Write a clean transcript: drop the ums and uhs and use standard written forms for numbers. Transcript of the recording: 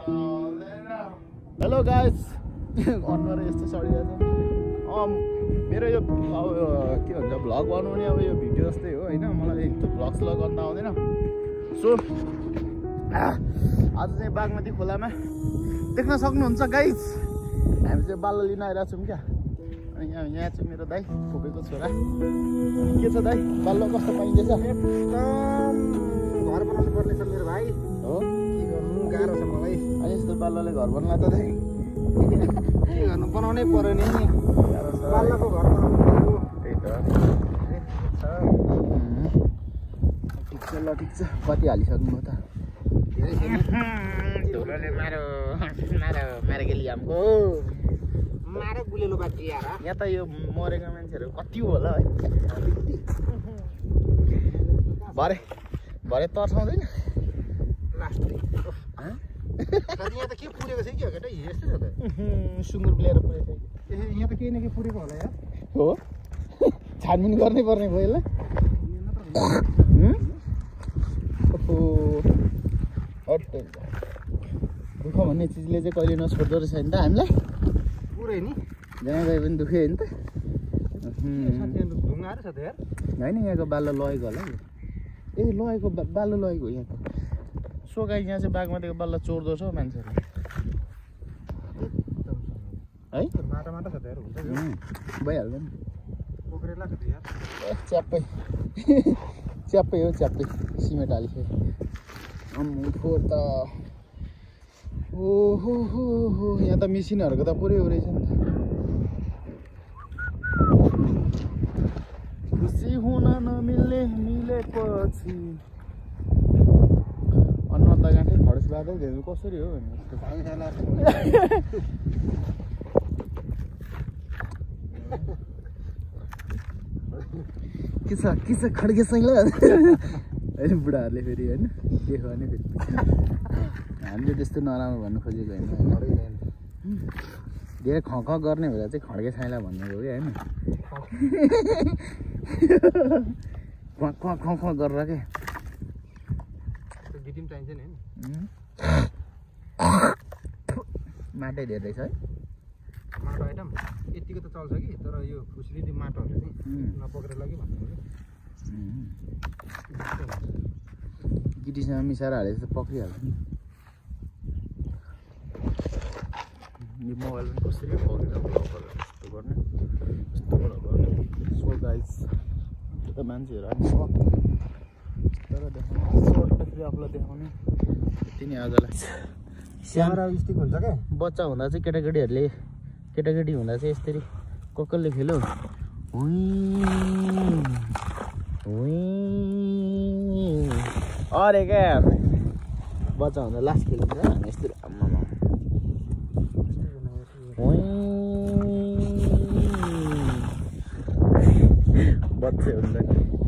hello guys अनुहार यस्तो सडिरहेछ मेरो यो के भन्छ भ्लग बनाउने अब यो भिडियो जस्तै हो हैन मलाई त्यो भ्लग्स गर्न आउँदैन सो आज चाहिँ बागमती खोलामा देख्न सक्नुहुन्छ गाइस हामी चाहिँ बाल्लो लिन आइरहेको छौँ क्या अनि यहाँ चाहिँ मेरो दाइ फुपेको छोरा के छ दाइ बाल्लो कस्तो पाइँदैछ एकदम घर बनाउनु पर्ने छ मेरो भाइ हो के गर्नु गाह्रो छ मलाई अनि यस्तो बाल्लोले घर बनला त दाइ के गर्नु बनाउनै पर्यो नि गाह्रो छ बाल्लाको घर बनाउनु पर्यो त्यही त ठिक छ ल ठिक छ कति हालिसक्नु भयो त धेरै छैन ढोलले मारो मारो मारो गेली हमको मारे गुलेलो बाजी यार यहाँ त यो मरेको मान्छेहरू कति होला है भरे भरे तर्साउँदैन लास्ट यहाँ त के पुरेको छ कि हो केटा यस्तो छ त सुँगुर ल्याएर पुरेको यहाँ त केही न केही पुरेको होला यार हो छानबिन गर्नै पर्ने भयो यसलाई दुःख भन्ने चिजले चाहिँ कहिले नछोड्दो रहेछ नि त हामीलाई पुरै नि जहाँ गए पनि दुःखै होइन त ढुङ्गाहरू छ त यार होइन यहाँको बाल्लो लगेको होला ए लगेको बाल्लो लगेको यहाँ त सो गाई यहाँ चाहिँ बागमतीको बाल्लो चोर्दो छ मान्छेहरूले है माटा माटा छ त यार हुन्छ भइहाल्छ नि पोखरी लाग्छ त यार च्याप्पै च्याप्पै हो च्याप्पै सिमेन्ट हालिसक्यो फोर त ओहो हो हो यहाँ त मेसिनहरूको त पुरै हो रहेछ नि त खुसी हुन नमिल्ने मिलेपछि अनुहार त गाँठै खडस लाग्दै धेरै कसरी हो भने के छ खड्के सैला होइन बुढाहरूले फेरि होइन देख्यो भने फेरि हामीले त्यस्तो नराम्रो भन्नु खोजेको होइन धेरै ख गर्ने भएर चाहिँ खड्के साइला भन्नुको कि होइन ख गरेर के गिटिम चाहिन्छ नि माटै धेरै छ है माटो आइटम यतिको त चल्छ कि तर यो फुस्लिने माटोहरू चाहिँ नपक्रेर लागि भन्नु गिटीसँग मिसाएर हालेर त पक्रिहाल्छ नि यो मोबाइल पनि कसरी पक्रेर यस्तो गर्ने सो गाइस त्यो त मान्छेहरू आएको तर देखाउने फेरि आफूलाई देखाउने यति नै आजलाई क्यामेरा स्टिक हुन्छ क्या बच्चा हुँदा चाहिँ केटाकेटी हुँदा चाहिँ यसरी कक्कलले खेल्यो अरे क्या बच्चा हुँदा लास्ट खेलिन्छ हामी यस्तरी आम्मामा बच्चा हुँदा